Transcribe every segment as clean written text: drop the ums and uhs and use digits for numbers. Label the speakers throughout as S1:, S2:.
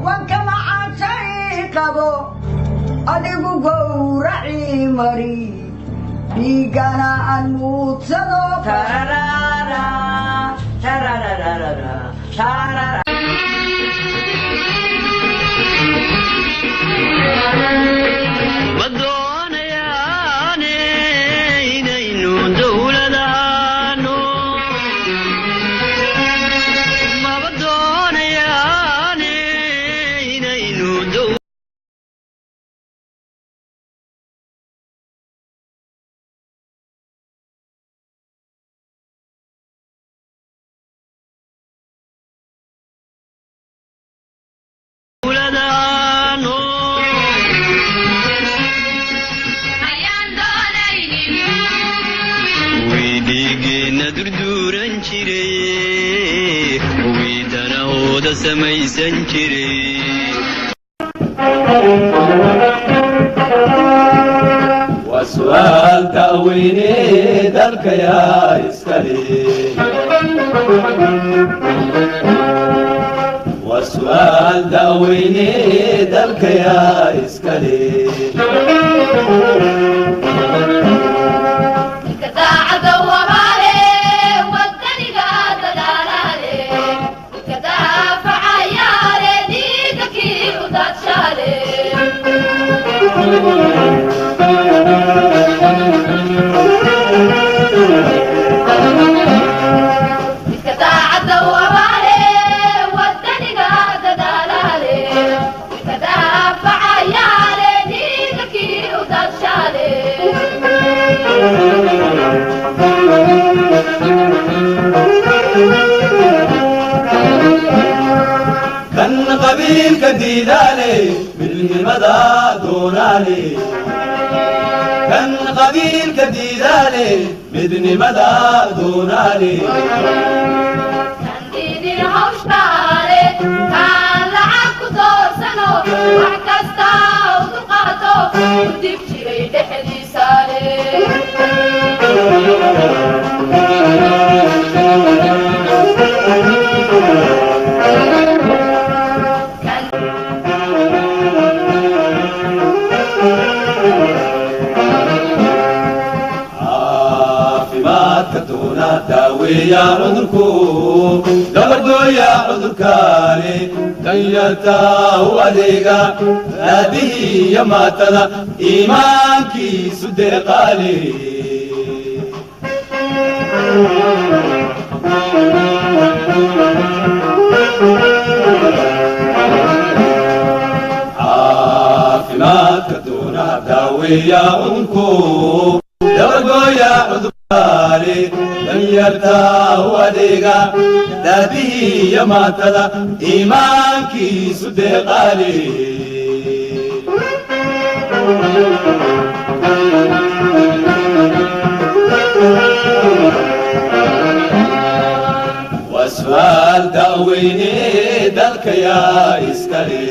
S1: Wanka macaashay qabo adigu gowraci mari dhiigana aan muudsado.
S2: Ma doonayaane inaynu dowladahaano, maba doonayaane inaynu dowladahaano. Wii dhiigeenna durduuran jiray, wii danahooda samaysan jiray.
S3: Waa su'aal da'weyne, dalkayaa iskale. Waa su'aal da'weyne, dalkayaa iskale.
S4: Daacada wabaale wadaniga dadaalaale midka daafacayaale dhiiga kii u daadshaale. Midka daacada wabaale wadaniga dadaalaale midka daafacayaale dhiiga kii u daadshaale.
S3: Kan qabiilka diidaale midnimada doonaale, kan qabiilka diidaale midnimada doonaale.
S4: Kan hawshtaale kaan lacag ku doorsano wax kasta u dulqaato u dib jiray dhexdiisaale.
S3: Caafimaadka doona daaweeya cudurku, dabargooya cudurkaani, danyarta u adeega, raadihii iyo maatada iimaankiisu deeqaale. Caafimaadka doona daaweeya cudurku, dabargooya cudurkaani, danyarta u adeega, daadihii iyo maatada iimaankiisu deeqaale. Waa su'aal da'weyne, dalkayaa iskale.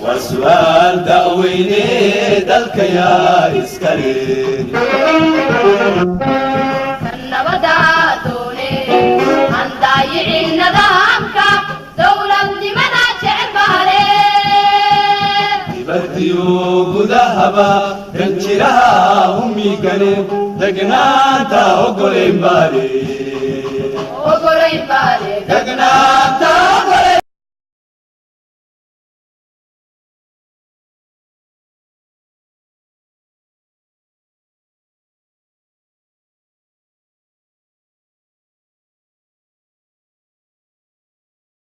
S3: Waa su'aal da'weyne, dalkayaa iskale.
S4: Kan nabada doone aan daayicin nidaamka dowladnimada jecel baale.
S3: Dibadiyo gudahaba danjiraha umigane degnaanta ogolayn baale.
S4: Ogolayn baale.
S3: Degnaanta